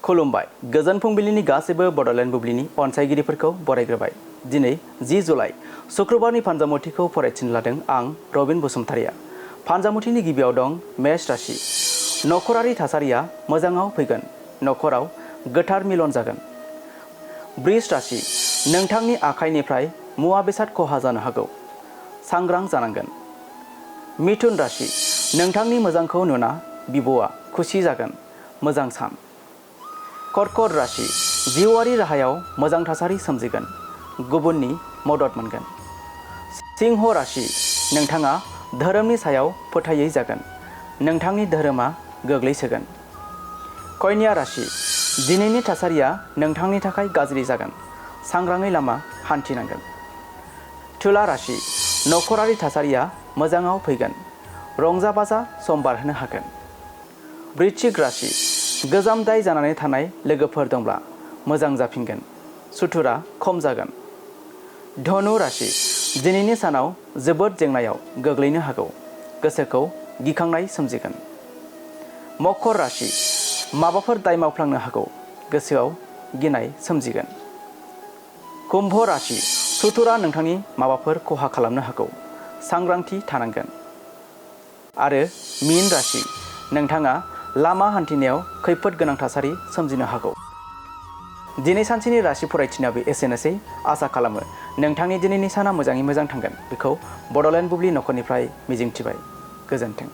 खुलुमबाय गोजोन फुंबिलिनि गासैबो बड'लेण्ड बुब्लिनि अनसायगिरिफोरखौ बरायग्रोबाय। दिनै 10 जुलाइ शुक्रबारनि फानजामुथिखौ फरायथिनो लादों आं रबिन बसुमतारिया। फानजामुथिनि गिबियाव दं मेष राशि। नखरारि थासारिया मोजाङाव फैगोन। नखराव गोथार मिलन जागोन। वृष राशि। नोंथांनि आखाइनिफ्राय मुवा बेसाद खहा जानो हागौ। सांग्रां जानांगोन। मिथुन राशि। नोंथांनि मोजांखौ नुना बिब'आ खुसि जागोन। मोजां सान। कर्कट राशि। जिउआरि राहायाव मोजां थासारि सोमजिगोन। गुबुननि मदद मोनगोन। सिंह राशि। नोंथाङा धोरोमनि सायाव फोथायै जागोन। नोंथांनि धोरोमा गोग्लैसोगोन। कन्या राशि। दिनैनि थासारिया नोंथांनि थाखाय गाज्रि जागोन। सांग्राङै लामा हान्थिनांगोन। तुला राशि। नखरारि थासारिया मोजाङाव फैगोन। रंजा बाजा सम बारहोनो हागोन। वृश्चिक राशि। गोजाम दाय जानानै थानाय लोगोफोर दंब्ला मोजां जाफिनगोन। सुथुरा खम जागोन। धनु राशि। दिनैनि सानाव जोबोद जेंनायाव गोग्लैनो हागौ। गोसोखौ गिखांनाय सोमजिगोन। मकर राशि। माबाफोर दाय मावफ्लांनो हागौ। गोसोआव गिनाय सोमजिगोन। कुम्भ राशि। सुथुरा नोंथांनि माबाफोर खहा खालामनो हागौ। सांग्रांथि थानांगोन। आरो मीन राशि। नोंथाङा लामा हान्थिनायाव खैफोद गोनां थासारि सोमजिनो हागौ। दिनै सानसेनि राशि फरायथिनायाव एसेनोसै। आसा खालामो नोंथांनि दिनैनि साना मोजाङै मोजां थांगोन। बेखौ बड'लेण्ड बुब्लि नखरनिफ्राय मिजिंथिबाय। गोजोन्थों।